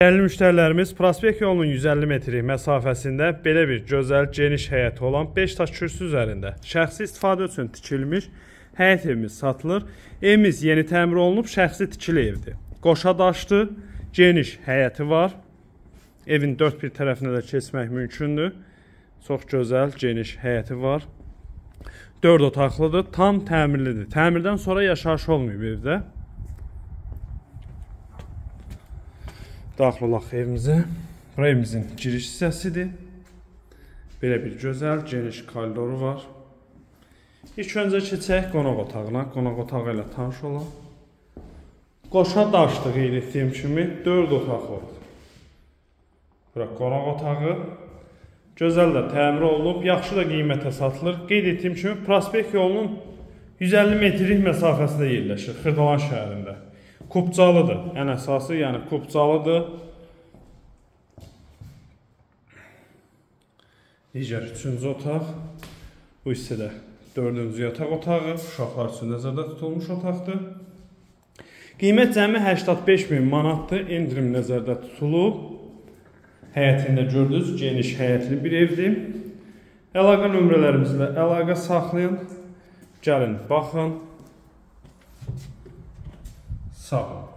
Dəyərli müştərilərimiz, Prospekt yolunun 150 metrik məsafəsində belə bir gözəl, geniş həyəti olan 5 daş kürsü üzərində şəxsi istifadə üçün tikilmiş həyət evimiz satılır. Evimiz yeni təmir olunub, şəxsi tikili evdir. Qoşa daşdır, geniş həyəti var. Evin dörd bir tərəfinə də keçmək mümkündür. Çox gözəl, geniş həyəti var. 4 otaqlıdır, tam təmirlidir. Təmirdən sonra yaşayış olmayıb evdə. Daxil olaq evimizə. Bura evimizin giriş hissəsidir. Belə bir gözəl, geniş koridoru var. İlk öncə keçək qonaq otağına. Qonaq otağı ilə tanış olaq. Qoşa daşdı qeyd etdiyim kimi 4 otaqlıdır. Bura qonaq otağı. Gözəl də təmir olunub, yaxşı da qiymətə satılır. Qeyd etdiyim kimi Prospekt yolunun 150 metrik məsafəsində yerləşir Xırdalan şəhərində. Kupcalıdır. Ən əsası, yəni kupcalıdır. Digər üçüncü otaq. Bu hissədə dördüncü yataq otağı. Uşaqlar üçün nəzərdə tutulmuş otaqdır. Qiymət cəmi 85 min manatdır. Endirim nəzərdə tutulub. Həyətində gördünüz, geniş həyətli bir evdir. Əlaqə nömrələrimizlə əlaqə saxlayın. Gəlin, baxın. Sağ olun.